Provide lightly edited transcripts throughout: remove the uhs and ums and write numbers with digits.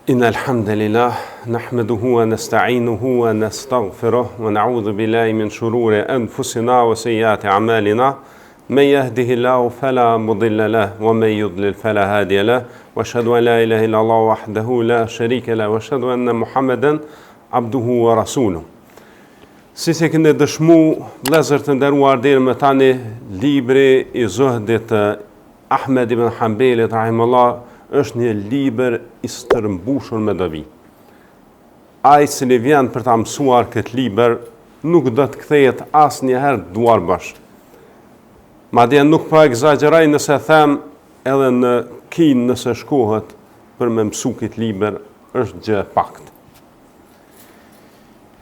إن الحمد لله نحمده ونستعينه ونستغفره ونعوذ بالله من شرور أنفسنا وسيئات أعمالنا من يهده الله فلا مضل له ومن يضلل فلا هادي له واشهد أن لا إله إلا الله وحده لا شريك له واشهد أن محمدا عبده ورسوله Siç e keni dëshmu, vëllezër të nderuar deri më tani, libri i Zuhdit të Ahmed ibn Hanbelit rahimullah është një libër i stërmbushur me dobi. Ai i cili vjen për ta mësuar këtë libër nuk do të kthehet asnjëherë duarbosh. Madje nuk po ekzagjeroj nëse them edhe në Kinë nëse shkohet për me mësu këtë libër është gjë e paktë.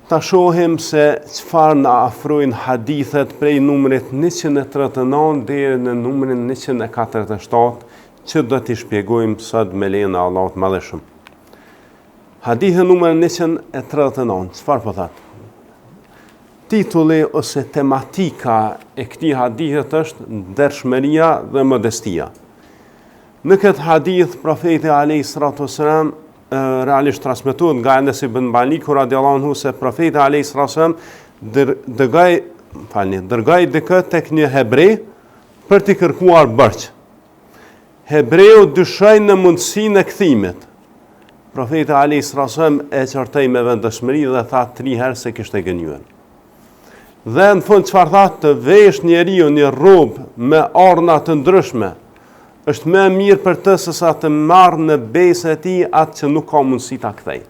Ta shohim se çfarë na afrojnë hadithet prej numrit 139 deri në numrin 147 që do t'i shpjegojmë sot me lejen e Allahut të Madhërishëm. Hadithi numër 139, çfarë po thotë? Titulli ose tematika e këtij hadithit është ndershmëria dhe modestia. Në këtë hadith profeti alayhi salatu wasalam realisht transmetohet nga Enes ibn Maliku radiallahu anhu se profeti alayhi salatu wasalam dërgoi, falni, dërgoi dikë tek një hebre për t'i kërkuar borxh. Hebreu dyshoi në mundësinë e kthimit. Profeti alayhi salatu wasalam e qortoi me vendosmëri dhe tha tri herë se kishte gënjyer. Dhe në fund çfarë tha të vesh njeriu një rrobë me arna të ndryshme, është më e mirë për të se sa të marrë në besën e tij atë që nuk ka mundësi ta kthejë.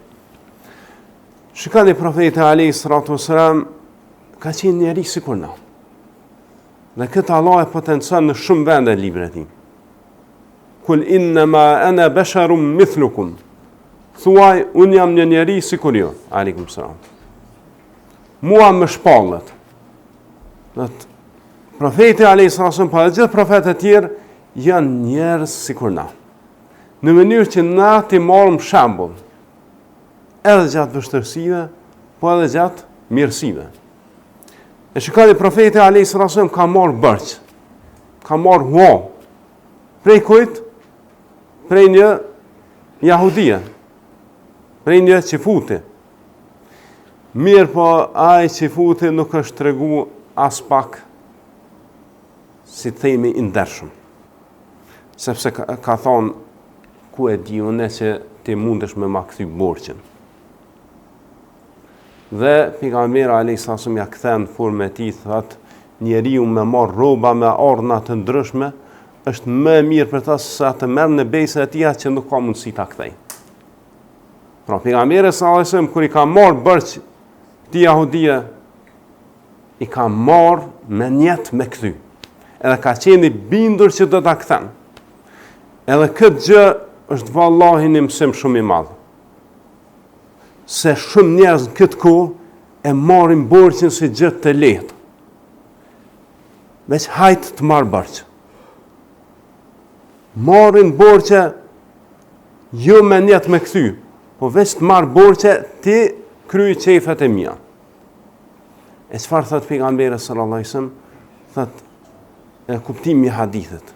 Shikoni profeti alayhi salatu wasalam ka qenë njeri sikur na. Dhe këtë Allah e potencon në shumë vende në librin e tij. Kul innama ana basharun mithlukum. Thuaj, unë jam një njeri sikur ju. Aleikum selam. Mua më shpallet. Do të profeti alayhi salatu po edhe gjithë profetët e tjerë janë njerëz sikur na. Në mënyrë që na t'i marrim shembull edhe gjatë vështirësive, po edhe gjatë mirësive. E shikoni profeti alayhi salatu ka marrë borxh. Ka marrë hua. Prej kujt? Prej një jahudie. Prej një çifuti. Mirëpo, ai çifuti nuk është tregu aspak, si themi, i ndershëm. Sepse ka, ka thonë, ku e di unë që ti mundesh me ma kthy borxhin. Dhe pejgamberi alayhi salatu ja kthen formën e tij thotë njeriu me marr rroba me arna të ndryshme është më e mirë për ta se sa të merr në besën e tij atë që nuk ka mundësi ta kthejë. Pra, pejgamberi sallallahu alajhi wasallam kur i ka marr borxh këtij jahudie i ka marr me nijet me kthy. Edhe ka qenë i bindur që do ta kthen. Edhe këtë gjë është vallahi një mësim shumë i madh. Se shumë njerëz në këtë kohë e marrin borxhin si gjë të lehtë. Veç hajt të marr borxh. Marrin borxhe Jo me nijet me kthy, po veç të marr borxhe t'i kryj qejfet e mia. E çfarë thot pejgamberi sallallahu alajhi wasallam? Thot e kuptimi i hadithit.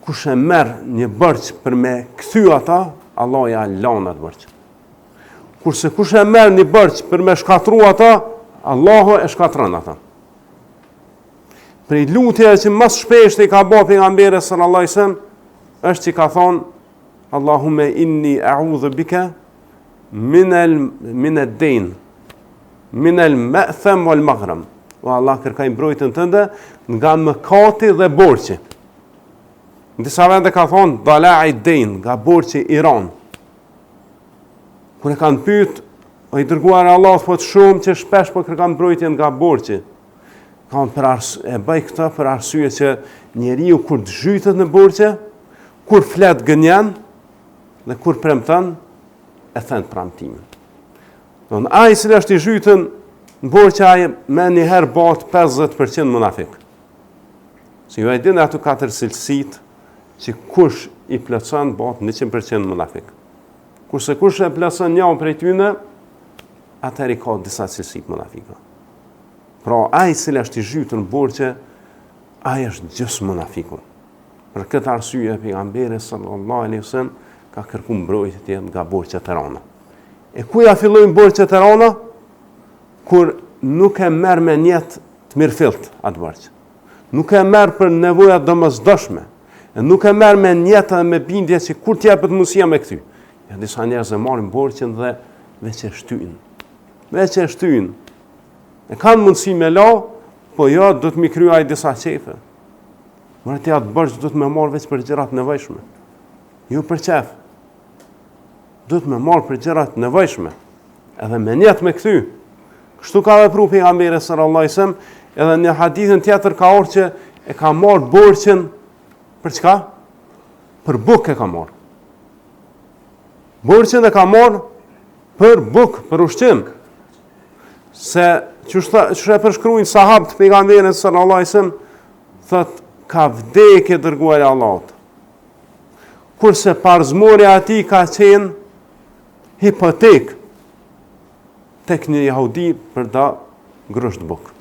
Kush e merr një borxh për me kthy ata, Allah ja lan atë borxh. Kurse kush e merr një borxh për me shkatru ata, Allahu e shkatron ata. Prej lutjeve që më së shpeshti i ka bo pejgamberi sallallahu alajhi wasallam është që ka thonë Allahumme inni a'udhu bika min el min ad-dayn min el ma'tham wal maghram. O Allah kërkoj mbrojtjen tënde nga mëkati dhe borxhi. Në disa vende ka thonë dala'i dejn, nga borxhi i ranë. Kur e kanë pyet, o i dërguar i Allahut, po të shohim që shpesh po kërkon mbrojtjen nga borxhi. Ka për arsye, e bëj këtë për arsye që njeriu kur të zhytet në borxhe, kur flet gënjen dhe kur premton e then premtimin. Don ai i cili është i zhytun në borxhe ai menjëherë bëhet 50% munafik. Se ju e dini ato katër cilësitë që kush i plotëson bëhet 100% munafik. Kurse kush e plotëson një prej tyre, atëherë i ka disa cilësi të munafikëve. Pra, ai i cili është i zhytur në borxhe, ai është gjysmë munafiku. Për këtë arsye pejgamberi sallallahu alaihi wasallam ka Ka kërku mbrojtje nga borxhet e rana. E ku ja fillojnë borxhet e rana? Kur nuk e merr me nijet të mirëfillt atë borxh. Nuk e merr për nevoja të domosdoshme. E nuk e merr me nijet dhe me bindje që kur t'jepet mundësia me kthy. Ja disa njerëz e marrin borxhin dhe veç e shtyjnë. Veç e shtyjnë. E kanë mundësi me la, po jo, do të m'i kry ai disa qefe. More ti atë borxh duhet me marrë veç për gjërat e nevojshme. Jo për qef. Duhet me marrë për gjërat e nevojshme. Edhe me nijet me kthy. Kështu ka vepru pejgamberi sallallahu alajhi wasallam, edhe në hadithin tjetër ka ardhur që e ka marrë borxhin për çka? Për bukë e ka marrë. Borxhin e ka marrë për bukë, për ushqim. Se qysh qysh e përshkruajnë sahabët pejgamberin sallallahu alajhi wasallam, thotë ka vdekë i dërguari i Allahut. Kurse parzmorja e tij ka qenë hipotekë tek një jahudi për do grusht bukë.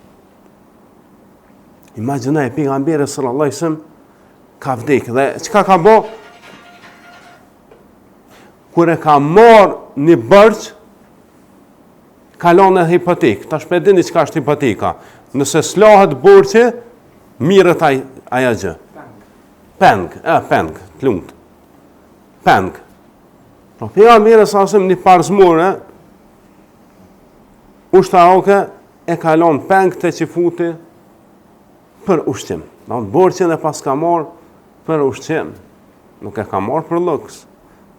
Imagjinoje pejgamberi sallallahu alajhi wasallam ka vdekë dhe çka ka bo? Kur e ka marr një borxh ka lënë edhe hipotekë. Tash pe dini çka është hipoteka. Nëse s'lahet borxhi, mirret aj, ajo gjë. Peng, e peng, të lumtë. Peng. Pra pejgamberi sallallahu alajhi wasallam një parzmore ushtarake e ka lënë peng te çifuti për ushqim. Do borxhin e paska marr për ushqim. Nuk e ka marr për luks.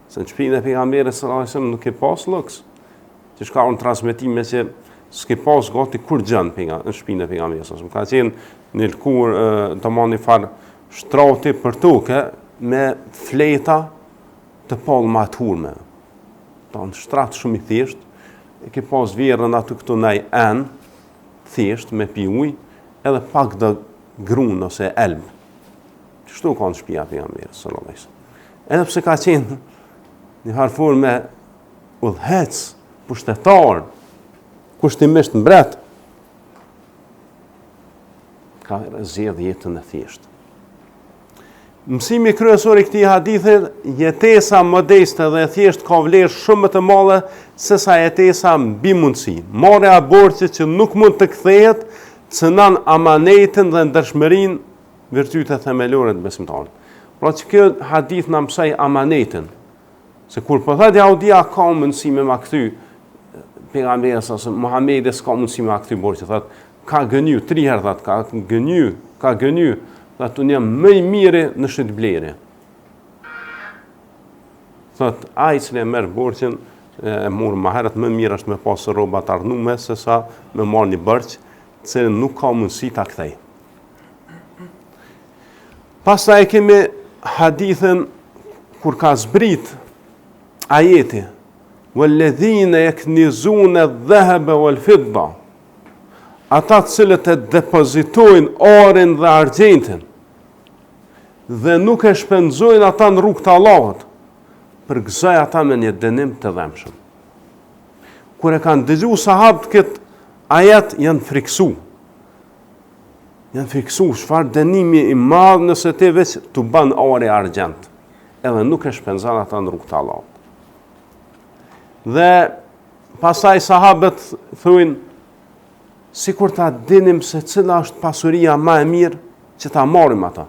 Se në shpinë e pejgamberit sallallahu alajhi wasallam nuk ke pas luks. Qysh ka në transmetime që s'ke pas gati kurgjë në pejga, në shpinë e pejgamberit sallallahu alajhi wasallam. Ka qenë një lëkurë, domethënë një farë shtrati për toke me fleta të palma të hurme. Domethënë shtrat shumë i thjesht, e ke pas vjehrrën aty këtu naj enë, thjesht me pi ujë, edhe pak do grun ose elb. Qështu ka qenë shpia e pejgamberit, sallallahu alajhi wasallam. Edhe pse ka qenë një farë forme udhëheqës, pushtetar, kushtimisht mbret, ka zgjedh jetën e thjeshtë. Mësimi kryesor i këtij hadithi, jetesa modeste dhe e thjeshtë ka vlerë shumë më të madhe sesa jetesa mbi mundësi. Marrja e borxhit që nuk mund të kthehet, cënon amanetin dhe ndershmërinë, virtyte themelore të besimtarit. Pra që kjo hadith na mësoi amanetin, se kur po thotë jahudia ka mundësi me ma kthy pejgamberi sa se Muhamedi s'ka mundësi me ma kthy borxhin, thotë Ka gënjy, tri herë thotë, ka gënjy, ka gënjy, thotë, unë jam më i miri në shitblerje. Thotë, ai i cili e merr borxhin, e mur ma herët më mirë është me pas rroba të arnume, se sa me marrë një borxh, të cilin nuk ka mundësi ta kthej. Pastaj e kemi hadithin kur ka zbrit ajeti, Walladhina yaknizuna adh-dhahaba wal-fidda. Ata të cilët e depozitojnë arin dhe argjendin dhe nuk e shpenzojnë ata në rrugë të Allahut, përgëzoj ata me një dënim të dhembshëm. Kur e kanë dëgju sahabët këtë ajet, janë friksu. Janë friksu, çfarë dënimi i madh nëse ti veç t'u ban ari argjend, edhe nuk e shpenzon ata në rrugë të Allahut. Dhe pastaj sahabët thujnë, sikur ta dinim se cila është pasuria ma e mirë që ta marrim ata.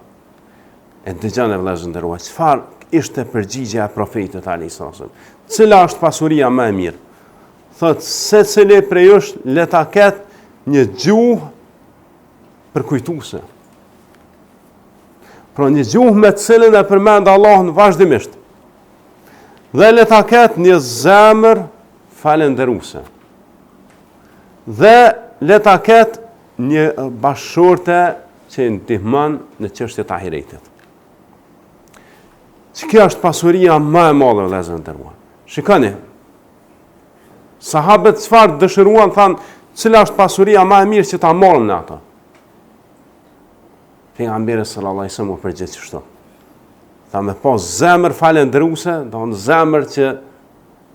E dëgjoni vëllezër të nderuar, çfarë ishte përgjigja e profetit alejhi selam? Cila është pasuria ma e mirë? Thotë, secili prej jush le ta ketë një gjuhë përkujtuese. Pra një gjuhë me të cilën e përmend Allahun vazhdimisht. Dhe le ta ketë një zemër falënderuese. Dhe le ta ketë një bashkëshorte që i ndihmon në çështje të ahiretit. Që kjo është pasuria më e madhe vëllezër të nderuar. Shikoni. Sahabët çfarë dëshiruan thanë, cila është pasuria më e mirë që ta marrim ne ato. Pejgamberi sallallahu alajhi wasallam u përgjigj kështu. Tha me pas zemër falënderuese, domethënë zemër që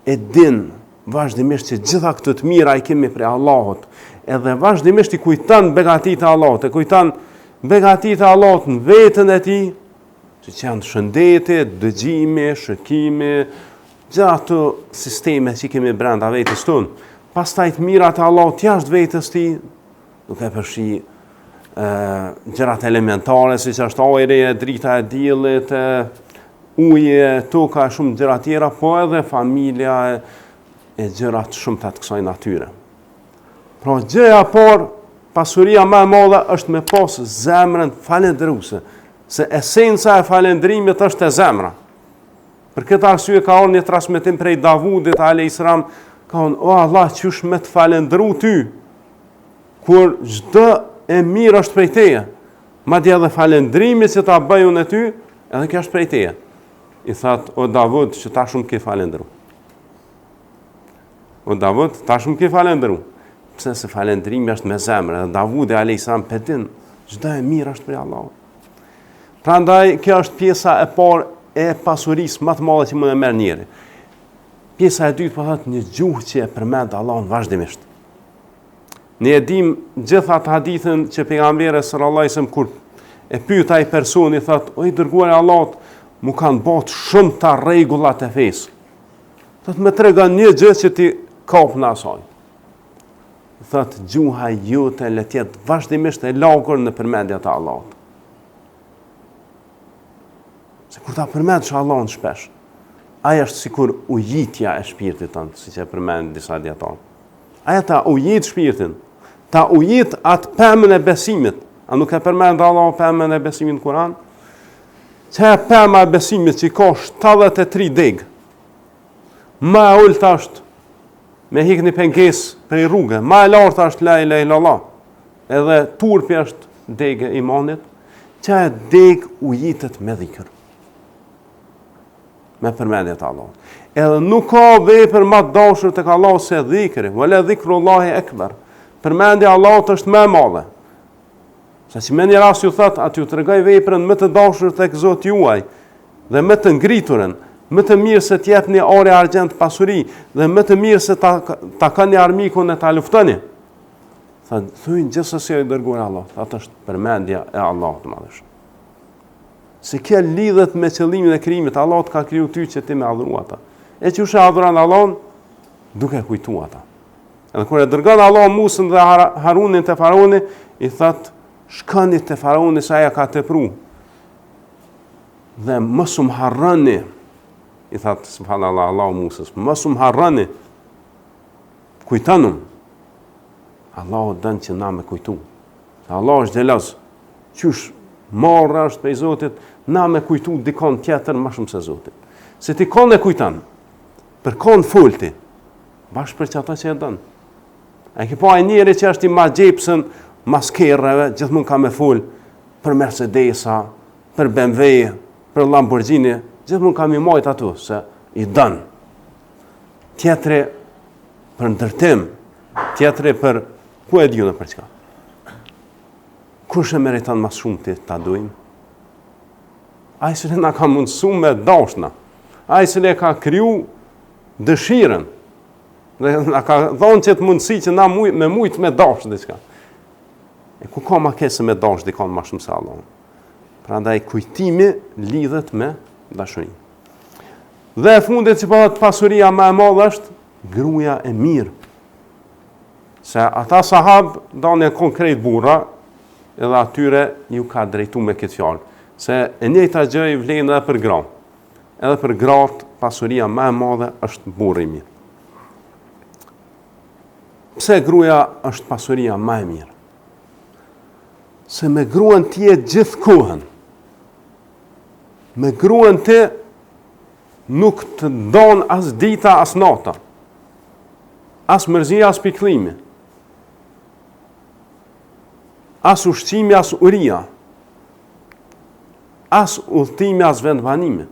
e din vazhdimisht që gjitha këto të mira i kemi prej Allahut, edhe vazhdimisht i kujton begatitë e Allahut, e kujton begatitë e Allahut në veten e tij, Siç janë shëndeti, dëgjimi, shikimi, gjitha ato sisteme që kemi brenda vetes tonë. Pastaj të mirat e Allahut jashtë vetes tij, duke përfshi gjërat elementare, siç është ajri, e drita e diellit, e, uji, e toka e shumë gjëra tjera, po edhe familja e, e gjëra të shumta të kësaj natyre. Pra gjëja e parë, pasuria më e madhe është me pas zemrën falënderuese, se esenca e falënderimit është te zemra. Për këtë arsye ka ardhur një transmetim prej Davudit alayhis salam, ka thonë: "O Allah, qysh me të falënderu ty kur çdo e mirë është prej teje. Madje edhe falënderimi që ta bëj unë ty, edhe kjo është prej teje." I thotë: "O Davud, që tash më ke falënderu." O Davud, tash më ke falënderu. Pse se falënderimi është me zemër, edhe Davudi alayhis salam pe din, çdo e mirë është prej Allahut. Prandaj kjo është pjesa e parë e pasurisë më të madhe që mund e merr njeri. Pjesa e dytë po thotë një gjuhë që e përmend Allahun vazhdimisht. Ne e dim gjithë atë hadithin që pejgamberi sallallahu alajhi wasallam kur e pyet ai personi thotë, "O i dërguar i Allahut, m'u kanë bo të shumta rregullat e fesë." Thotë më trego një gjë që t'i kapna asaj. Thotë gjuha jote le të jetë vazhdimisht e lagur në përmendje të Allahut. Se kur ta përmendsh Allahun shpesh, ai është sikur ujitja e shpirtit tënd, siç e përmend disa dijetarë. Ai ta ujit shpirtin, ta ujit atë pemën e besimit. A nuk e përmend Allahu pemën e besimit në Kur'an? Qajo pema e besimit që ka 73 degë, ma e ulta është me hik një pengesë prej rruge, ma e larta është la ilahe illallah, edhe turpi është degë e imanit, qajo degë ujitet me dhikër, me përmendje të Allahut. Edhe nuk ka vepër ma të dashur tek Allahu se dhikri, ve le dhikrullahi ekber, përmendja e Allahut është më e madhe, Sa që me një rast ju thotë, a t'ju tregoj veprën më të dashur tek Zoti juaj, dhe më të ngriturën, më të mirë se të jepni ar e argjend pasuri, dhe më të mirë se ta takoni armikun e ta luftoni. Tha, thujnë gjithsesi o i dërguar i Allahut, atë është përmendja e Allahut të madhërishëm. Se kjo lidhet me qëllimin e krijimit, Allahu të ka kriju ty që ti me adhuru ata. E qysh e adhuron Allahun, duke kujtu ata. Edhe kur e dërgon Allahu Musën dhe Harunin te faraoni, i thotë, shkoni te faraoni se ai e ka tepru. Dhe mos um harroni, i thotë, subhanallah, Allahu Musës, mos um harroni, kujtonum. Allahu don që na me kujtu. Se Allahu është xheloz. Qysh marre është prej Zotit, na me kujtu dikon tjetër ma shumë se Zotin. Se ti kon e kujton, për kon fol ti, Bash për qata që e don. A ke pa ai njeri që është i magjepsën mas kerreve, gjithmonë ka me fol për Mercedesa, për BMW, për Lamborghini, gjithmonë ka me majt ato, se i don. Tjetri për ndërtim, tjetri për, ku e di unë për çka. Kush e meriton ma s'shumti ta dujmë? Ai që na ka mundësu me dashtë na. Ai që e ka kriju dëshirën dhe na ka dhonë qët mundësi që na muj, me mujtë me dashtë diçka. E ku ka ma keq se me dashtë dikon ma shumë se Allahun. Prandaj kujtimi lidhet me dashurinë. Dhe e fundit që po thotë pasuria ma e madhe është gruaja e mirë. Se ata sahab janë kon krejt burra, edhe atyre ju ka drejtu me këtë fjalë. Se e njëjta gjë i vlen edhe për gra. Edhe për gratë, pasuria më e madhe është burri i mirë. Pse gruaja është pasuria më e mirë? Se me gruan ti je gjithë kohën. Me gruan ti nuk të ndon as dita, as nata. As mërzia, as pikëllimi. As ushqimi, as uria. As udhëtimi, as vendbanimi.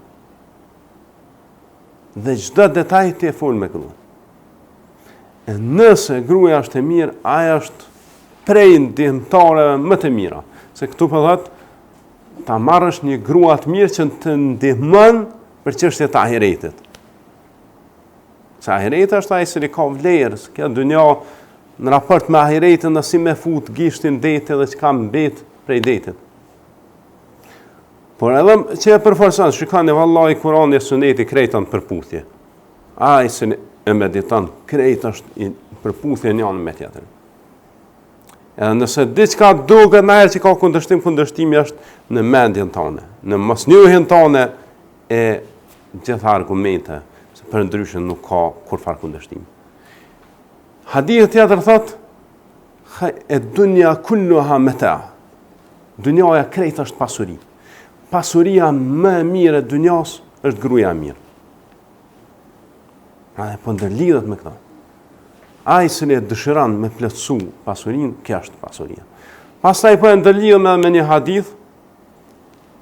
Dhe çdo detaj ti e fol me gruan. E nëse gruaja është e mirë, ajo është prej ndihmëtareve më të mira. Se këtu po thotë ta marrësh një grua të mirë që të ndihmon për çështje të ahiretit. Se ahireti është ai që ka vlerë, se kjo dynja në raport me ahiretin në si me fut gishtin det edhe çka mbet prej detit. Por edhe që e përforcon, shikoni vallahi Kurani e Suneti krejt në përputhje. Ai se e mediton krejt është në përputhje njëri me tjetrin. Edhe nëse diçka duket najherë që ka kundërshtim, kundërshtimi është në mendjen tonë, në mosnjohjen tonë e gjitha argumente, se përndryshe nuk ka kurrfarë kundërshtimi. Hadithi tjetër thot, ed-dunja kulluha meta. Dunjaja krejt është pasuri. Pasuria më e mirë e dunjas është gruaja e mirë. Pra e po ndërlidhet me këto. Ai që e dëshiron me plotësu pasurinë, kjo është pasuria. Pastaj po e ndërlidhim edhe me një hadith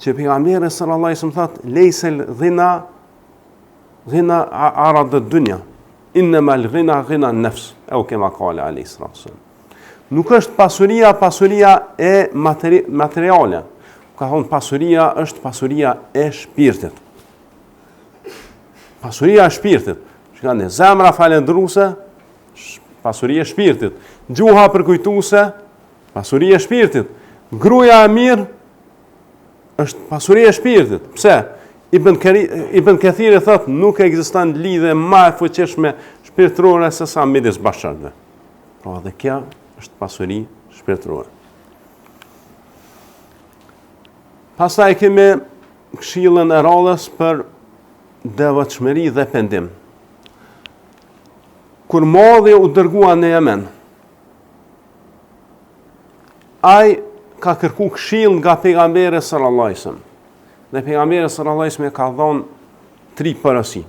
që pejgamberi sallallahu alajhi wasallam thotë lejsel ghina ghina arad ad-dunya innama al-ghina ghina an-nafs au kema kale alayhi salatu wasallam. Nuk është pasuria pasuria e materi materiale. Ka thonë pasuria është pasuria e shpirtit. Pasuria e shpirtit. Shikoni, zemra falendruse, pasuri e shpirtit. Gjuha përkujtuese, pasuri e shpirtit. Gruaja e mirë është pasuri e shpirtit. Pse? Ibn, Keri, Ibn Kethiri thot, nuk ekziston lidhje ma e fuqishme shpirtërore se sa midis bashkëshortëve. Pra dhe kjo është pasuri shpirtërore. Pastaj kemi këshillën e radhës për devotshmëri dhe pendim. Kur Muadhi u dërgua në Jemen, ai ka kërku këshillë nga pejgamberi sallallahu alajhi wasallam. Dhe pejgamberi sallallahu alajhi wasallam i ka dhënë tri porosi.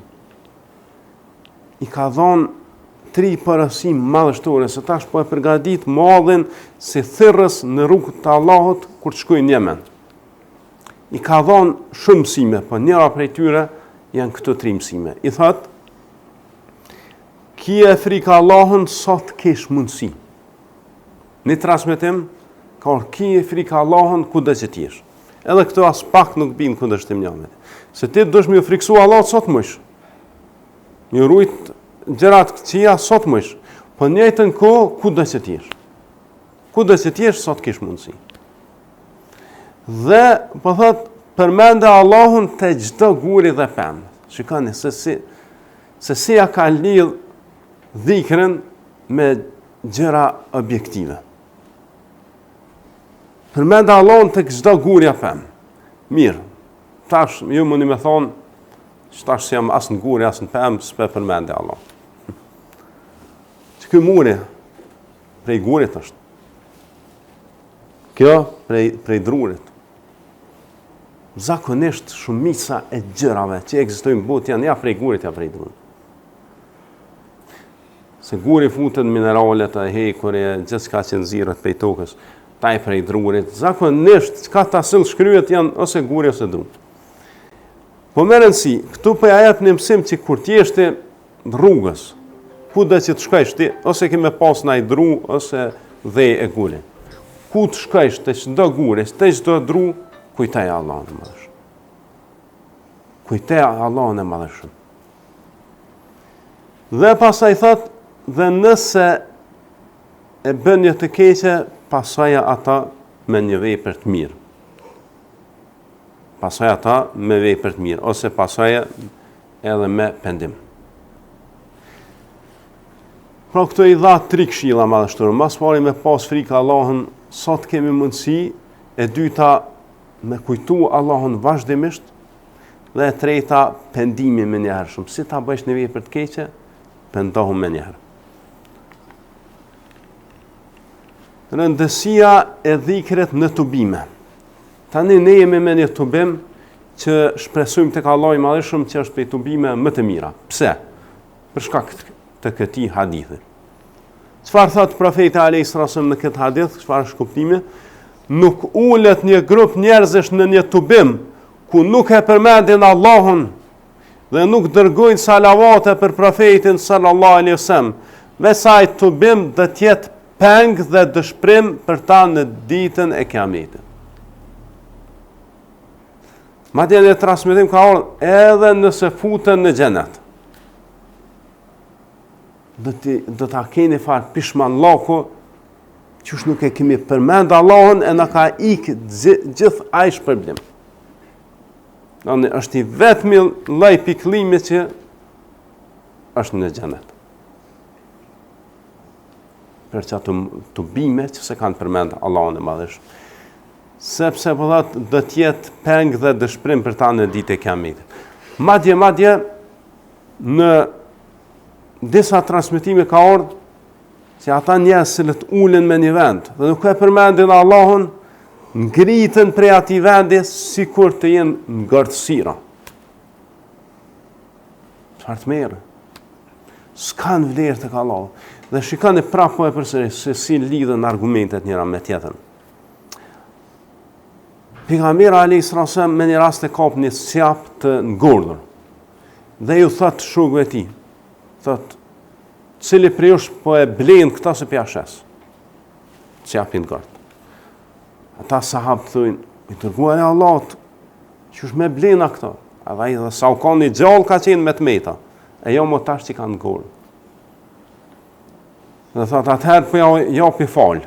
I ka dhënë tri porosi madhështore, se tash po e përgatit Muadhin si thirrës në rrugë të Allahut kur të shkojë në Jemen. I ka dhonë shumë mësime, po njëra prej tyre janë këto tri mësime. I thot, kije frikë Allahun sa të kesh mundësi. Një transmetim, ka ardhë kije frikë Allahun kudo që t'jesh. Edhe këto as pak nuk binë kundërshtim një me. Se ti dush me ju friksu Allahut sa të mujsh. Me ju rujt gjërat këqija sa të mujsh. Po njëjtën kohë, kudo që t'jesh. Kudo që t'jesh, sa të kesh mundësi. Dhe, po thot, përmende Allahun te çdo guri dhe pemë. Shikoni, se si, se si ja ka lidh dhikrin me gjëra objektive. Përmende Allahun te çdo guri e pemë. Mirë, tash, ju mundi me thonë, që tash s'jam as në guri, as në pemë, s'pe përmendi Allahun. Që ky muri, prej gurit është. Kjo prej, prej drurit. Zakonisht shumica e gjërave që ekzistojnë në botë janë ja prej gurit, ja prej drurit. Se guri futet mineralet e hekuri e gjithçka që nxirret prej tokës, taj prej drurit. Zakonisht çka ta sill shkryet janë ose guri ose dru. Po me rëndësi, këtu po ja jep një mësim që kur t'jesh ti rrugës, kudo që të shkojsh ti, ose ke me pas naj dru, ose dhe e guri. Ku të shkojsh te çdo guri, te çdo dru, kujtoje Allahun e madhëshëm. Kujtoje Allahun e madhëshëm. Dhe pastaj thot, dhe nëse e bën një të keqe, pasoja ata me një vepër të mirë. Pasoja ata me vepër të mirë, ose pasoja edhe me pendim. Pra këto i dha tri këshilla madhështore. Ma s'pari me pas frikë Allahun sa të kemi mundësi, e dyta me kujtu Allahun vazhdimisht dhe e treta pendimi menjëhershëm. Si ta bëjsh një vepër të keqe, pendohu menjëherë. Rëndësia e dhikrit në tubime. Tani ne jemi me një tubim që shpresojmë tek Allahu i Madhërishëm që është prej tubime më të mira. Pse? Për shkak të këtij hadithi. Çfarë thot profeti alayhis salam në këtë hadith? Çfarë është kuptimi? Nuk ulet një grup njerëzish në një tubim ku nuk e përmendin Allahun dhe nuk dërgojnë salavate për profetin sallallahu alaihi wasallam, veç se ai tubim do të jetë peng dhe dëshprim për ta në ditën e Kiametit. Madje në transmetim ka ardhur edhe nëse futen në xhenet. Do të do ta keni far pishmanllaku qysh nuk e kemi përmend Allahun e na ka ik gjithë ai shpërblim. Domethënë është i vetmi lloj pikëllimi që është në xhenet. Për qato tubime që s'e kanë përmend Allahun e Madhërishëm. Sepse po thotë do të jetë peng dhe dëshpërim për ta në ditë e kiametit. Madje, madje, në disa transmetime ka ardhë që ata njerëz të cilët ulen me një vend dhe nuk e përmendin Allahun, ngritën prej atij vendi sikur të jenë ngordhësira. Çfarë tmerri? S'kanë vlerë tek Allahu. Dhe shikoni prapë po e përsëris se si lidhen argumentet njëra me tjetrën. Pejgamberi alayhi salatu me një rast e kap një cjap të ngordhur. Dhe ju thot shokëve të tij, thot cili prej jush po e blen këta se po ja shes. Cjap i ngordh. Ata sahabët thonë, i dërguari i Allahut, qysh me ble na këto? Edhe ai dhe sa u kanë i gjallë ka qenë me të meta. E jo më tash që kanë ngordh. Dhe thot, atëherë po ja japi falë.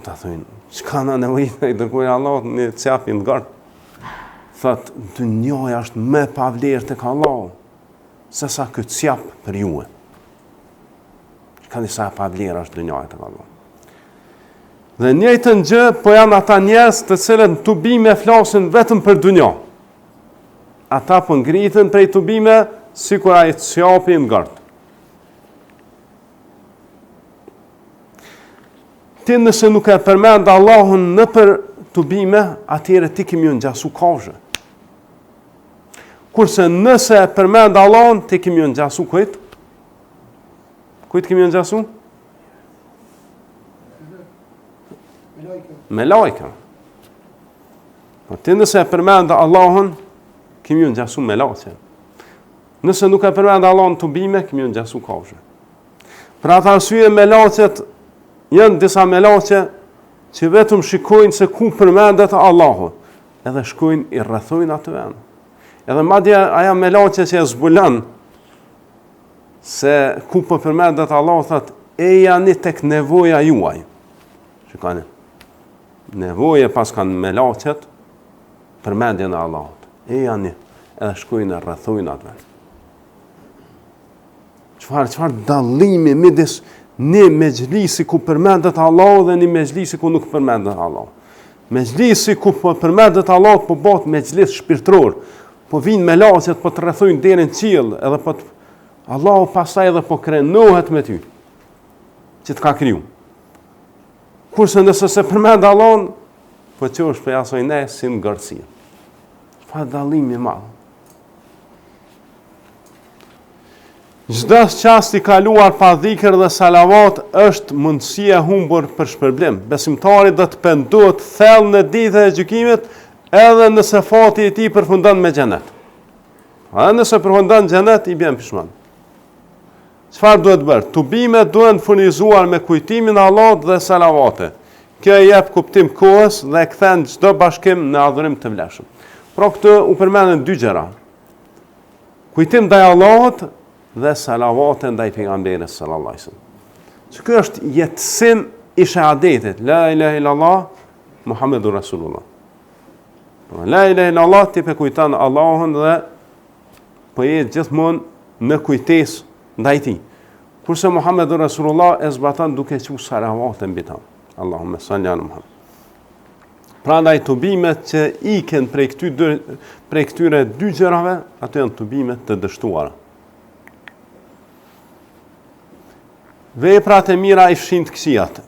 Ata thonë, çka na nevojitet i dërguari i Allahut një cjap i ngordh. Thot, dynjaja është më pa vlerë tek Allahu se sa ky cjap për juve. Shikoni sa e pa vlerë është dynjaja tek Allahu. Dhe njëjtën gjë, po janë ata njerëz të cilët në tubime flasin vetëm për dynja. Ata po ngritën prej tubime sikur ai cjapi i ngordh. Ti nëse nuk e përmend Allahun nëpër tubime, atëherë ti ke me ju ngjasu kafshëve. Kurse nëse e përmend Allahun, ti ke me ju ngjasu kujt? Kujt ke me ju ngjasu? Melajke. Po ti nëse e përmend Allahun, ke me ju ngjasu melaqe. Nëse nuk e përmend Allahun tubime, ke me ju ngjasu kafshëve. Për atë arsye melaqet janë disa melaqe që vetëm shikojnë se ku përmendet Allahu, edhe shkojnë i rrethojnë atë vend. Edhe madje aja melaqe që e zbulon se ku po përmendet Allahu thot ejani tek nevoja juaj. Shikoni. Nevoje paskan melaqet përmendjen e Allahut. Ejani edhe shkojnë e rrethojnë atë vend. Çfarë çfarë dallimi midis një mexhlisi ku përmendet Allahu dhe një mexhlisi ku nuk përmendet Allahu. Mexhlisi ku po përmendet Allahu po bëhet mexhlis shpirtëror. Po vijnë melaqet, po të rrethojnë deri në qiell, edhe po të Allahu pastaj edhe po krenohet me ty. Që të ka kriju. Kurse nëse s'e përmend Allahun, po çohesh prej asaj ne si ngordhësirë. Çfarë dallimi i madh. Çdo çast i kaluar pa dhikër dhe salavat është mundësi e humbur për shpërblim. Besimtari do të pendohet thellë në ditën e gjykimit edhe nëse fati i tij përfundon me xhenet. Edhe nëse përfundon xhenet i bjen pishman. Çfarë duhet bërë? Tubimet duhen furnizuar me kujtimin e Allahut dhe salavate. Kjo i jep kuptim kohës dhe e kthen çdo bashkim në adhurim të vlefshëm. Pra këtu u përmendën dy gjëra. Kujtim ndaj Allahut dhe salavate ndaj pejgamberit sallallahu alaihi wasallam. Që ky është jetësim i shahadetit, la ilaha illallah Muhammedur Rasulullah. Po la ilaha illallah ti pe kujton Allahun dhe po je gjithmonë në kujtesë ndaj tij. Kurse Muhammedur Rasulullah e zbaton duke çu salavate mbi ta. Allahumma salli ala Muhammed. Prandaj tubimet që iken prej këty dy, prej këtyre dy gjërave, ato janë tubime të dështuara. Veprat e mira i fshin të këqijat.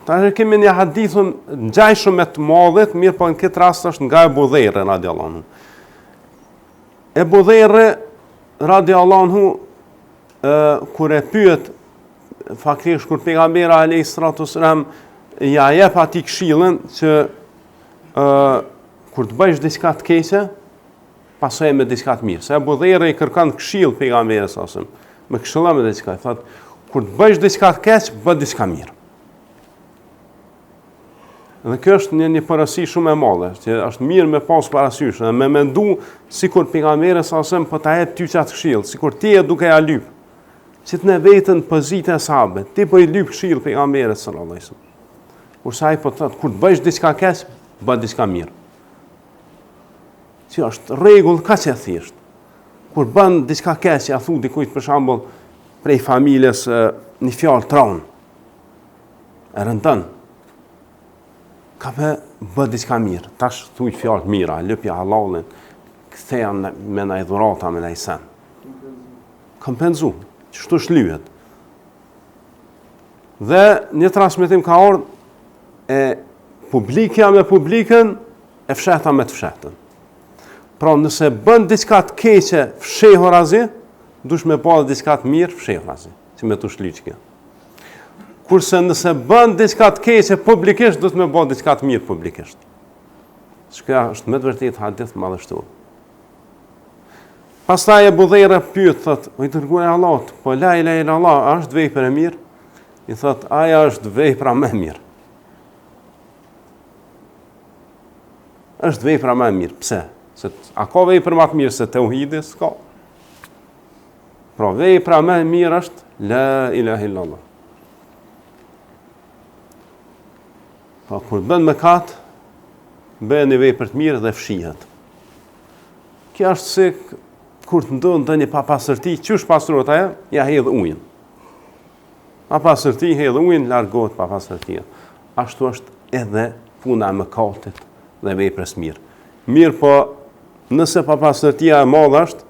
Tash kemi një hadith të ngjashëm me të Muadhit, mirëpo në këtë rast është nga Ebu Dherri radiallahu anhu. Ebu Dherri radiallahu anhu kur e pyet faktikisht kur pejgamberi alayhi salatu wasalam ja jep atij këshillën që ë kur të bëjsh diçka të keqe, pasoje me diçka të mirë. Se Ebu Dherri i kërkon këshillë pejgamberit sallallahu alajhi wasallam. Më këshillo me diçka, thotë kur të bëjsh diçka të keq, bëj diçka mirë. Dhe kjo është një një porosi shumë e madhe, që është mirë me pas parasysh dhe me mendu sikur pejgamberi sallallahu alajhi wasallam po ta jep ty qat këshillë, sikur ti je duke ja lyp. Qitne veten në pozitën e sahabëve, ti po i lyp këshillë pejgamberit sallallahu alajhi wasallam. Kurse ai po thotë, kur të bëjsh diçka keq, bëj diçka mirë. Që është rregull kaq e thjeshtë. Kur bën diçka keq, ja thu dikujt për shembull prej familjes një fjalë t'ron. E rëndon. Ka pe bë diçka mirë. Tash thuj fjalë të mira, lypja hallallin, ktheja me naj dhurata, me naj sen. Kompenzu, qështu shlyhet. Dhe një transmetim ka ardhë e publikja me publikën, e fshehta me të fshehtën. Pra nëse bën diçka të keqe fshehurazi, dush me ba dhe diçka të mirë fshehurazi, që me t'u shly kjo. Kurse nëse bën diçka të keqe publikisht, duhet me ba diçka të mirë publikisht. Çka është me të vërtetë hadith madhështor. Pastaj Ebu Dherri e pyet, thot, o i dërguar i Allahut, po la ilaha illallah, a është vepër e mirë? I thot, ajo është vepra më e mirë. Është vepra më e mirë. Pse? Se a ka vepër më të mirë se teuhidi? S'ka. Pra vepra më e mirë është la ilaha illallah. Po kur bën mëkat, bën një vepër të mirë dhe fshihet. Kjo është si kur të ndodh ndonjë papastërti, qysh pastrohet ajo? Ja hedh ujin. Papastërti hedh ujin, largohet papastërtia. Ashtu është edhe puna e mëkatit dhe veprës mirë. Mirëpo, nëse papastërtia e madhe është,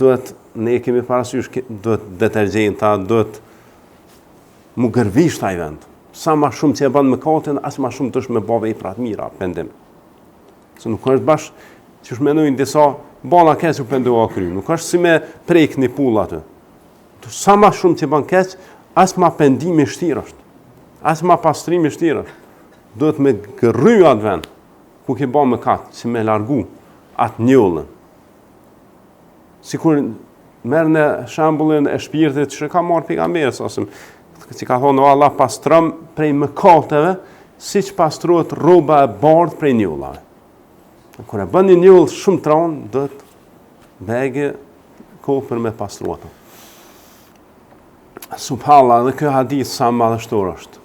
duhet ne kemi parasysh, duhet detergjenta, duhet mu gërvisht ai vend. Sa ma shumë që e bën mëkatin, aq ma shumë dush me ba vepra të mira, pendim. Se nuk është bash, qysh menojnë disa, bana keq u pendova kry. Nuk është si me prek një pullë aty. Sa ma shumë që bën keq, aq ma pendimi shtirë është. Aq ma pastrimi shtirë është. Duhet me gërry atë vend, ku ke ba mëkat, që me largu atë njollën. Sikur merrne shembullin e shpirtit që ka marrë pejgamberi ose që ka thonë o Allah pastrom prej mëkateve, siç pastrohet rroba e bardhë prej njollave. Kur e bën një njollë shumë t'ronë, duhet bege kohë për me pastru ato. Subhanallah, dhe kjo hadith sa madhështor është.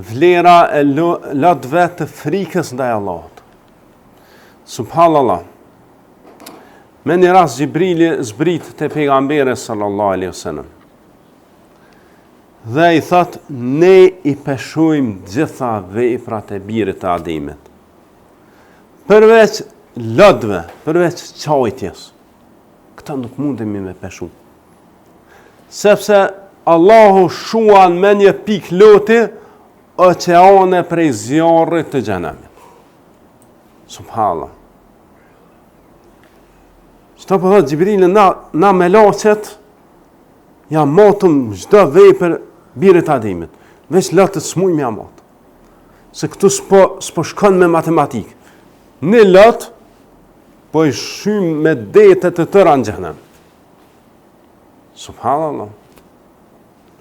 Vlera e lotëve të frikës ndaj Allahut. Subhanallah. Me një rast Xhibrili zbrit te pejgamberi sallallahu alaihi wasallam. Dhe i thot ne i peshojmë gjitha veprat e birit të Ademit. Përveç lotëve, përveç qajtjes, këta nuk mundemi me peshu. Sepse Allahu shuan me një pikë loti oqeane prej zjarrit të xhehenemit. Subhanallah. Çka po thotë Xhibrili na, na melaqet, ja matëm çdo vepër birit të Ademit. Veç lotët s'mujmë ja matë. Se këtu s'po, s'po shkon me matematikë. Një lot, po i shymë me dete të tëra në xhehenem. Subhanallah.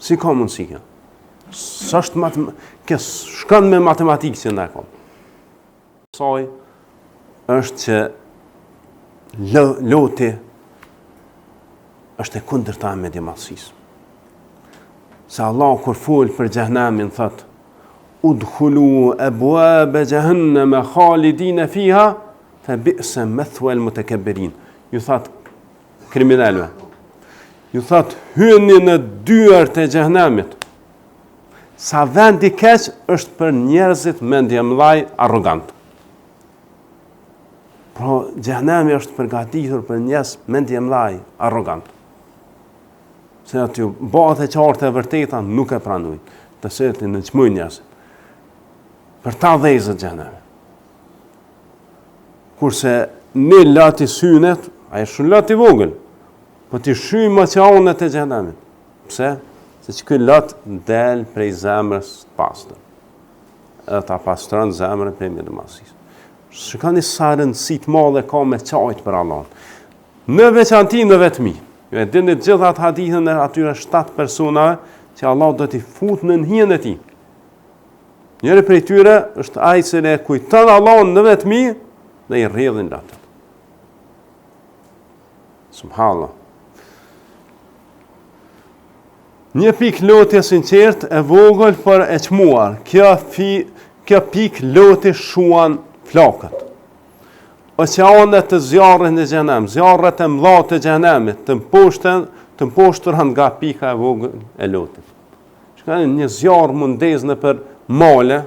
Si ka mundësi kjo? S'është matem... Kjo shkon me matematikë që në e kom. Saj është që loti është e kundërta e mendjemadhësisë. Se Allah kur fol për xhehenemin thot Udkhulu ebuabe xhehenneme khalidine fiha fe bi'se methwel mutekebbirin. Ju thot kriminelëve. Ju thot hyni në dyert e xhehenemit. Sa vend i keq është për njerëzit mendjemdhaj arrogant. Pra xhehenemi është përgatitur për njerëz mendjemdhaj arrogant. Se aty bëhet e qartë e vërteta nuk e pranojnë. Të cilët i nënçmojnë njerëzit. Për ta dhezet xhehenemi. Kurse një lot i synit, ai është shumë lot i vogël, po t'i shyjmë oqeanet e xhehenemit. Pse? Se që ky lot del prej zemrës të pastër. Edhe ta pastron zemrën prej mendjemadhësisë. Shikoni sa rëndësi të madhe ka me qajt për Allahun. Në veçanti në vetmi. Ju e dini të gjithë atë hadithin e atyre 7 personave që Allah do t'i fut nën hijen e tij. Njëri prej tyre është ai që e kujton Allahun në vetmi dhe i rrjedhin lotët. Subhanallah. Një pikë loti e sinqertë, e vogël, por e çmuar. Kjo fi, kjo pikë loti shuan flakët. Oqeanet të zjarrit në xhehenem, zjarret e mëdha të xhehenemit, të mposhten, të mposhtura nga pika e vogël e lotit. Çka një zjarr m'u ndez nëpër male,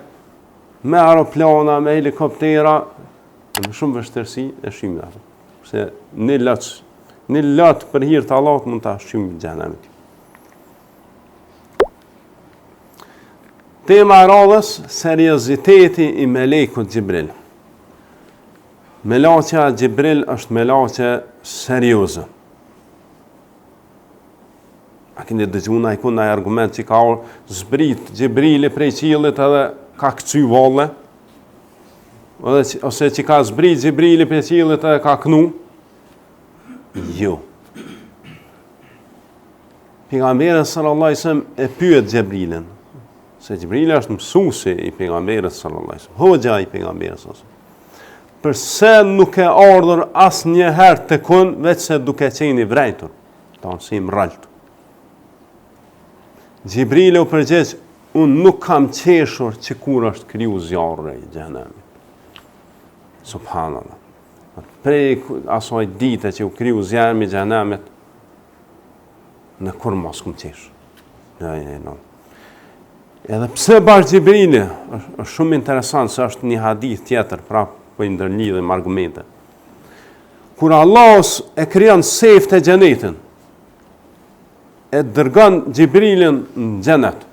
me aeroplana, me helikoptera, me shumë vështirësi e shyjmë atë. Se një lot, një lot për hir të Allahut mund ta shyjmë xhehenemin. Tema e radhës, serioziteti i melekut Xhibril. Melaqja Xhibril është melaqe serioze. A keni dëgju najkun naj argument që ka zbrit Xhibrili prej qiellit edhe ka kcy valle? Ose që ka zbrit Xhibrili prej qiellit edhe ka knu? Jo. Pejgamberi sallallahu alajhi wasallam e pyet Xhibrilin, se Xhibrili është mësuesi i pejgamberit sallallahu alajhi wasallam, hoxha i pejgamberit sallallahu alajhi wasallam. Përse nuk ke ardhur asnjëherë tek unë veçse duke qenë i vrejtur, tanë si i mrroltë. Xhibrili u përgjigj, unë nuk kam qeshur që kur është kriju zjarri i xhehenemit. Subhanallah. Prej asaj dite që u kriju zjarmi i xhehenemit, Unë kurrë ma s'kum qesh. Ja, ja, ja. Edhe pse bash Xhibrili, është, është shumë interesant se është një hadith tjetër, pra po i ndërlidhim argumente. Kur Allah e krijon sefte xhenetin, e dërgon Xhibrilin në xhenet,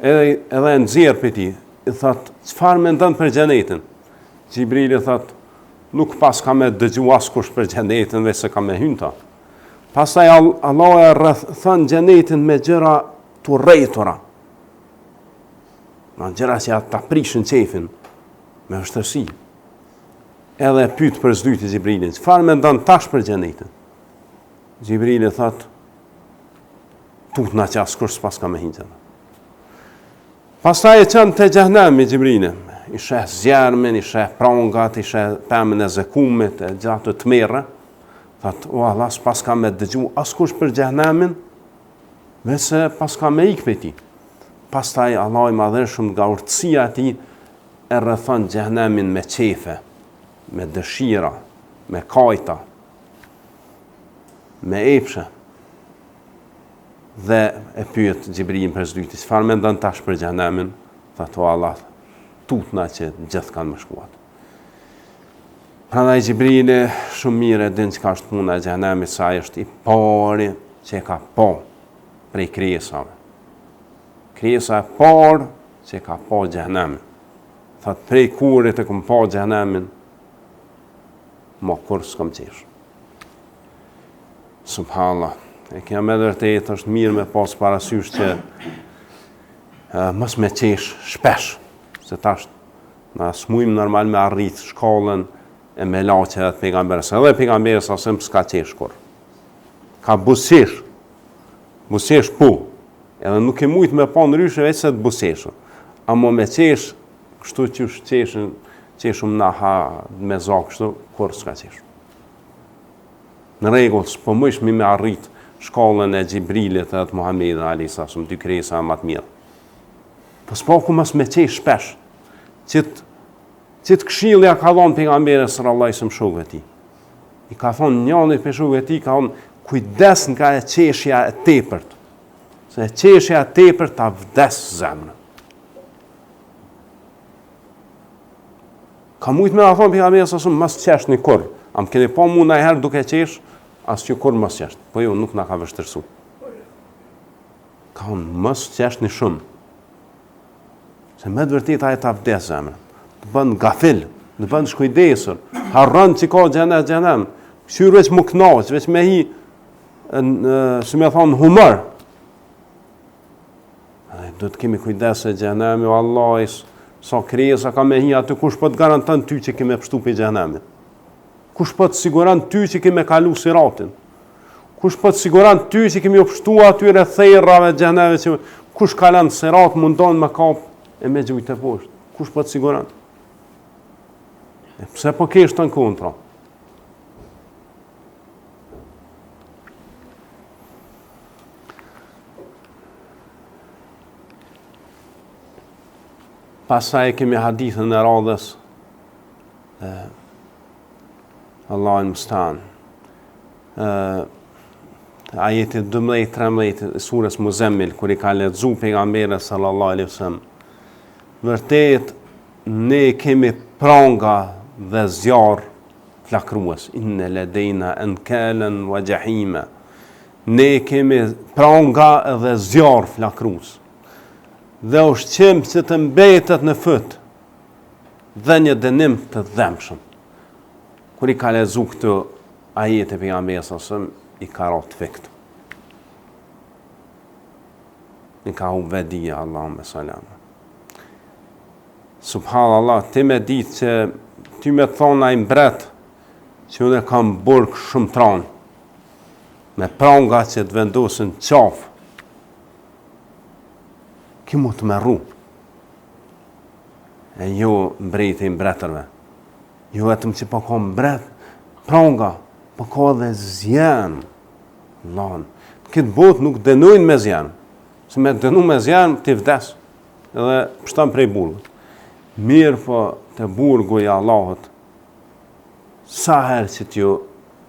edhe, edhe e nxjerr prej tij, i thot, çfarë mendon për xhenetin? Xhibrili thot, nuk paska me dëgju askush për xhenetin, veç se ka me hy n'ta. Pastaj Allahu e rrethon xhenetin me gjëra të urrejtura. Me gjëra që ta prishin qejfin me vështirësi. Edhe e pyet për s'dyti Xhibrilin, çfarë mendon tash për xhenetin? Xhibrili thot, tutna që askush s'paska me hi n'xhenet. Pastaj e çon te xhehenemi Xhibrilin, i sheh zjarmin, i sheh prangat, i sheh pemën e zekumit, e gjithë ato tmerre. Thot, o Allah, s'paska me dëgju askush për xhehenemin, veçse paska me ikë prej tij. Pastaj, Allahu i madhërishëm nga urtësia e tij, e rrethon xhehenemin me qefe, me dëshira, me kajta, me epshe. Dhe e pyet Xhibrilin për s'dyti, çfarë mendon tash për xhehenemin? Thot, o Allah, tutna që gjithë kanë me shku aty. Prandaj Xhibrili shumë mirë e din çka është puna e xhehenemit, se ai është i pari që e ka pa prej krijesave. Krijesa e parë që e ka pa xhehenemin. Thot prej kurit e kom pa xhehenemin, ma kurrë s'kom qesh. Subhanallah. E kjo me vërtet është mirë me pas parasysh që mos me qesh shpesh, se tash Na s'mujmë normal me arrit shkallën e melaqeve të pejgamberit, se edhe pejgamberi alejhi selam s'ka qesh kurrë. Ka buzëqesh. Buzëqesh po. Edhe nuk e mujt me pa ndryshe veç se të buzëqeshur. Amo me qesh, kështu qysh qeshin, qeshum na ha me za kështu, kurrë s'ka qesh. Në rregull, s'po mujshmi me arrit shkallën e Xhibrilit edhe të Muhammedit alejhi selam, dy krijesa më të mirë. Po s'paku mos me qesh shpesh. Qit qit këshillë ja ka dhënë pejgamberi sallallahu alajhi wasallam shokëve të tij. I ka thonë njanit prej shokëve të tij, ka thonë kujdes nga e qeshja e tepërt. Se e qeshja e tepërt ta vdes zemrën. Ka mujtë me na thonë pejgamberi sallallahu alajhi wasallam mos qeshni kurrë. A më keni pa mu najherë duke qesh, as që kurrë mos qesh. Po jo, nuk na ka vështirësu. Ka thonë mos qeshni shumë. Se me të vërtetë ajo ta vdes zemrën. Të bën gafil, të bën shkujdesur. Harron që ka xhenet xhehenem. Kqyr veç m'u knaq, veç me hi, në, si me thonë, humor. Dhe do të kemi kujdes se xhehenemi, o Allah, sa krijesa ka me hi aty, kush po të garanton ty që ke me pshtu prej xhehenemit? Kush po të siguron ty që ke me kalu siratin? Kush po të siguron ty që ke me u pshtu atyre therrave xhehenemit që kush kalon sirat mundon me kap e me gjujt teposhtë? Kush po të siguron? E pse po kesh të në kontra? Pastaj e kemi hadithin e radhës e. Allahu el-Mustaan. Ajeti 12-13 i surës Muzemmil, kur i ka lexu pejgamberi sallallahu alaihi wasallam, vërtet ne kemi pranga dhe zjarr flakrues, inne ledejna enkalen wa jahima. Ne kemi pranga dhe zjarr flakrues. Dhe ushqim që të mbetet në fyt dhe një dënim të dhembshëm. Kur i ka lexu këto ajete pejgamberi sallallahu alaihi wasallam i ka ra të fikt. I ka hup vetëdija Allahumme salam. Subhanallah, ti me ditë që ty me thonë ai mbret që unë kam burg shumë t'ran me pranga që të vendosen n'qafë ki m'u tmerru e jo mbreti i mbretërve Jo vetëm që po ka mbret, pranga, po ka edhe zjerm. Allahun. Në këtë botë nuk dënojnë me zjerm. Se me dënu me zjerm, ti vdes. Edhe pshton prej burgut. Mirëpo te burgu i Allahut, sa herë që t'ju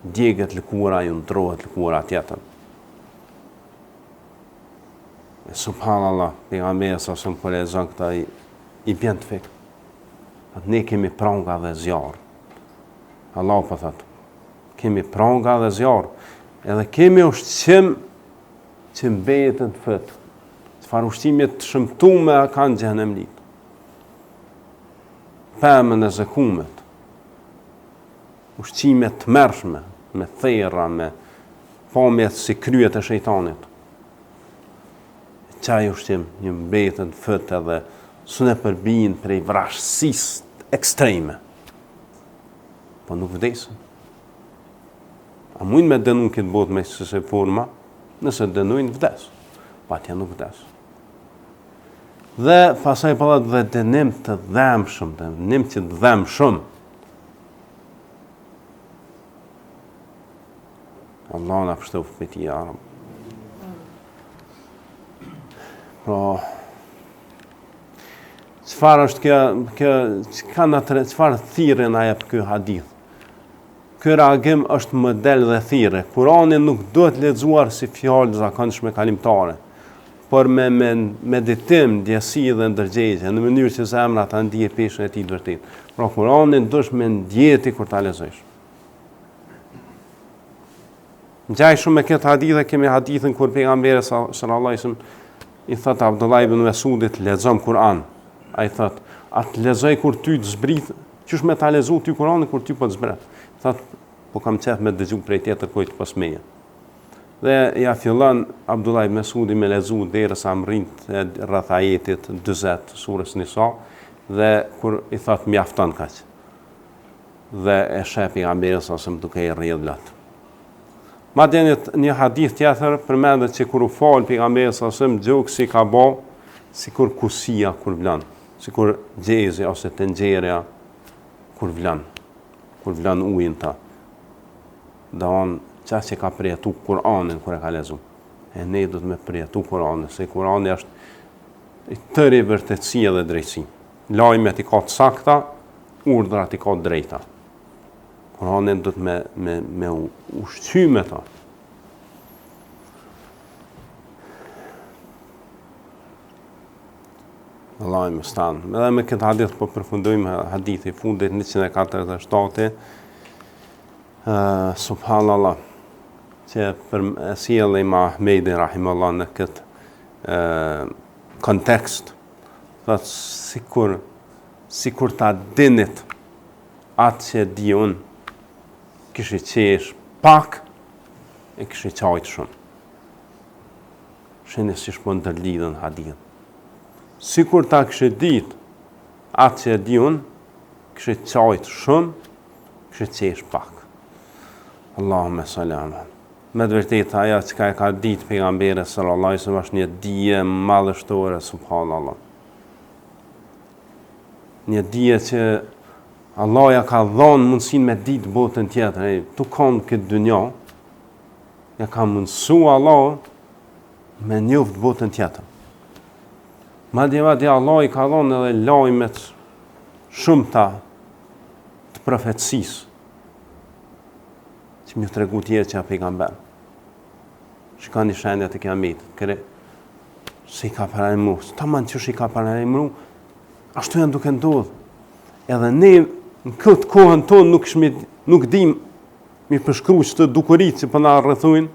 djeget lëkura, ju ndrohet lëkura tjetër. E subhanallah, pejgamberi alejhi selam kur e lexon këta i, i bjen të fikt. Thotë ne kemi pranga dhe zjarr. Allahu po thotë, kemi pranga dhe zjarr. Edhe kemi ushqim që mbetet në fyt. Çfarë ushqimi të shëmtume kanë xhehenemlitë. Pemën e zekumit. Ushqime të tmerrshme, me therra, me pamjet si kryet e shejtanit. Qaj ushqim ju mbetet në fyt edhe s'un e përbijnë prej vrazhdësisë ekstreme. Po nuk vdesin. A mujnë me dënu këtë botë me kësi forma? Nëse dënujnë, vdes. Po atje nuk vdes. Dhe pastaj po thotë dhe dënim të dhembshëm, dënim që të dhemb shumë. Allah na pështoftë prej tij, ja Rab. Pra, çfarë është kjo, kjo, çka na të, çfarë thirrje na jep ky hadith? Ky reagim është model dhe thirrje. Kurani nuk duhet lexuar si fjalë zakonshme kalimtare, por me, me meditim, ndjesi dhe ndërgjegje, në mënyrë që zemra ta ndjejë peshën e tij të vërtetë. Pra, Kuranin duhesh me ndje ti kur ta lexojsh. Ngjajshëm me këtë hadith e kemi hadithin kur pejgamberi sallallahu alajhi wasallam i thot Abdullah ibn Mesudit lexom Kur'an. Ai thot, a të lexoj kur ty të zbrit, qysh me ta lexu ty Kur'anin kur ty po të zbret. Thot, po kam qef me dëgju prej tjetër kujt pos meje. Dhe ja fillon Abdullah ibn Mesudi me lexu derisa mrrin rreth ajetit 40 surës Nisa dhe kur i thot mjafton kaq. dhe e sheh pejgamberin sallallahu alajhi wasallam duke i rrjedh lot. Madje në një hadith tjetër përmendet që kur u fal pejgamberi sallallahu alajhi wasallam gjoksi ka bo sikur kusia kur vlon, sikur gjezi ose tenxherja kur vlon, kur vlon ujin ta. Domethënë qaq e ka përjetu Kur'anin kur e ka lexu. E ne duhet me përjetu Kur'anin, se Kur'ani është i tëri vërtetësi edhe drejtësi. Lajmet i ka të sakta, Urdhrat i ka të drejta. Kur'anin duhet me me me u ushqy me ta. Allahu el-Mustaan. Edhe me këtë hadith po përfundojmë hadithi i fundit 147. Uh, subhanallah që për e sjell Imam Ahmedi rahimahullah në këtë uh, kontekst thotë sikur Sikur ta dinit atë që e di unë, kishit qesh pak e kishit qajt shumë. Shihni si po ndërlidhen hadithet. Sikur ta kishit dit atë që e di unë, kishit qajt shumë, kishit qesh pak. Allahumme salli ala. Me të vërtetë ajo çka e ka ditë pejgamberi sallallahu alaihi wasallam është një dije madhështore subhanallah. Një dije që Allah ja ka dhonë mundësin me ditë botën tjetër, e, tu konë këtë dynja, ja ka mundësu Allah me njoft botën tjetër. Madje, madje Allah i ka dhonë edhe lajmet shumta të profecisë. Që me ju tregu tjerë që a pejgamber. Shikoni shenjat e kiametit, kre, se i ka paralajmëru, taman qysh i ka paralajmëru, ashtu janë duke ndodhë. Edhe ne në këtë kohën tonë nuk, shmi, nuk dim mi përshkru qëto dukuritë që po na rrethujnë,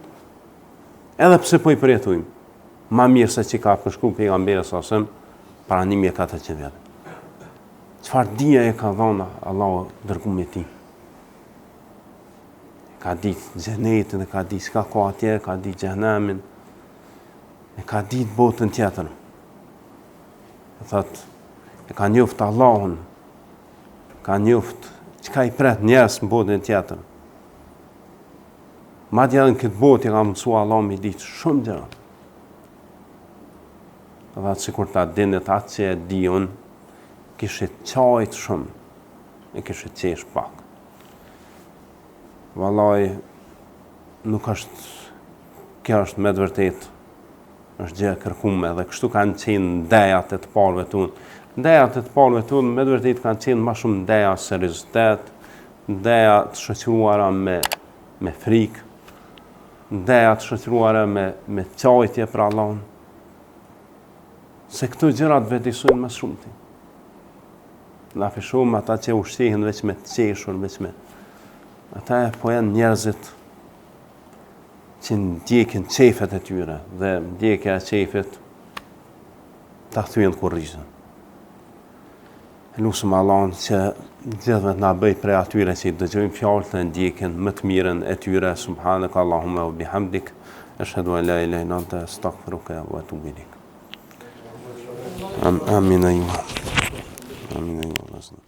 edhe pse po i përjetojmë. Ma mirë se që ka përshkru pejgamberi alejhi selam para 1400 vjetë. Çfarë dije e ka dhënë Allahu dërgumit tij? Ka ditë xhenetin, e ka ditë çka ka atje, ka ditë xhehenemin, e ka ditë botën tjetër. E thot, e ka njoft Allahun, ka njoft çka i pret njerëz në botën tjetër. Madje edhe në këtë botë i ka mësu Allahu me ditë shumë gjëra. Dhe atë sikur ta dinit atë që e di unë, kishit qajt shumë, e kishit qesh pak. Vallaj, nuk është, kjo është me të vërtet, është gjë e kërkume dhe kështu kanë qenë ndejat e të parëve tonë. Ndejat e të parëve tonë me të vërtet kanë qenë ma shumë ndeja seriozitet, ndeja të shoqëruara me, me frikë, ndeja të shoqëruara me, me qajtje për Allahun. Se këto gjëra të vetëdijsojnë më shumti. Na po shohim ata që ushqehen veç me të qeshur, veç me... Ata e po janë njerëzit që ndjekin qejfet e tyre dhe ndjekja e qejfit ta thyen kurrizën. E lusim Allahun që gjithëve të na bëj prej atyre që i dëgjojnë fjalët dhe ndjekin më të mirën e tyre, subhanaka Allahumma wa bihamdik, eshhedu en la ilaha illa anta astaghfiruka wa atubu ilaik. Amin. Amin. Amin.